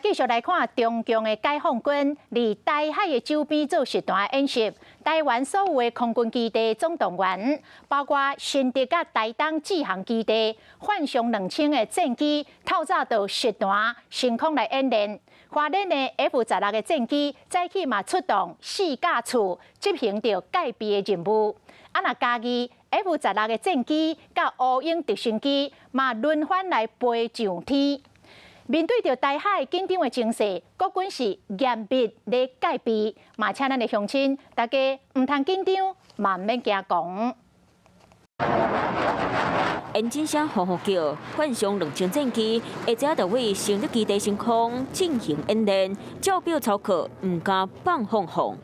繼續來看中共的解放軍佇台海的周邊做實彈演習，台灣所有的空軍基地總動員，包括新竹佮台東志航基地，幻象2000的戰機透早就實彈升空來演練。花蓮的 F-16的戰機早起嘛出動四架次執行著戒備的任務。啊，若嘉義 F-16的戰機佮烏鷹直升機嘛輪番來飛上天。面對著台海緊張的情勢，國軍是嚴密咧戒備，嘛請咱的鄉親大家毋通緊張，嘛毋免驚狂。引擎聲呼呼叫，幻象2000戰機下晝就對新竹基地升空進行演練，照表操課，毋敢放放放。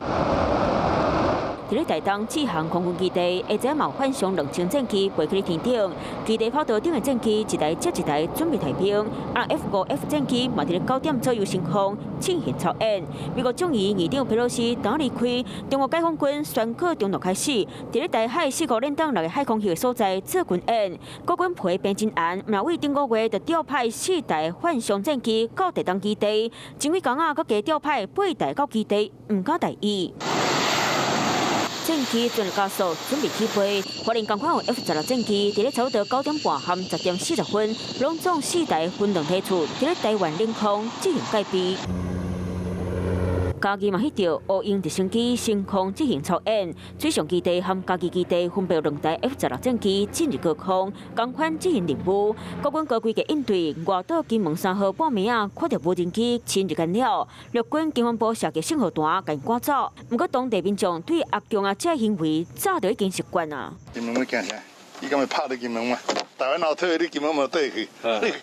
佇咧台東志航空軍基地，下晝嘛幻象2000戰機飛去天頂，基地跑道頂的戰機一台接一台準備提兵，啊 F-5F 戰機嘛佇咧9點左右升空進行操演。美國眾議院議長佩洛西剛離開，中國解放軍宣告中路開始，佇咧台海四五連當六个海空域的所在做軍演。國軍皮變真絚，嘛對頂個月就調派四台幻象戰機到台東基地，前幾工仔，閣加調派八台到基地，毋敢大意。戰機全力加速，準備起飛。花蓮仝款有 F-16戰機，佇咧差不多9點半和10點40分，攏總四台分兩梯次，佇咧台灣領空進行戒備。嘉義嘛彼著烏鷹直升機升空進行操演，水上基地和嘉義基地分別有兩台 F-16戰機進入高空，仝款執行任務。國軍高規格應對外島金門3號半暝仔，看著無人機侵入干擾，陸軍國防部射擊信號彈共𪜶趕走。毋過當地民眾對阿共仔這行為早就已經習慣啊。金門欲驚啥？伊敢會拍你金門嗎？台灣後退，你金門無退去？你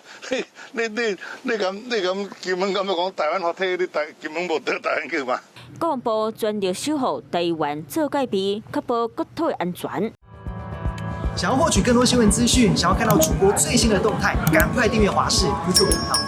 你你你敢你敢金門敢欲講台灣後退，你台金門無倒台灣去嗎？國防部全力守護台灣做戒備，確保國土的安全。想要獲取更多新聞資訊，想要看到主播最新的動態，趕快訂閱華視 YouTube 頻道。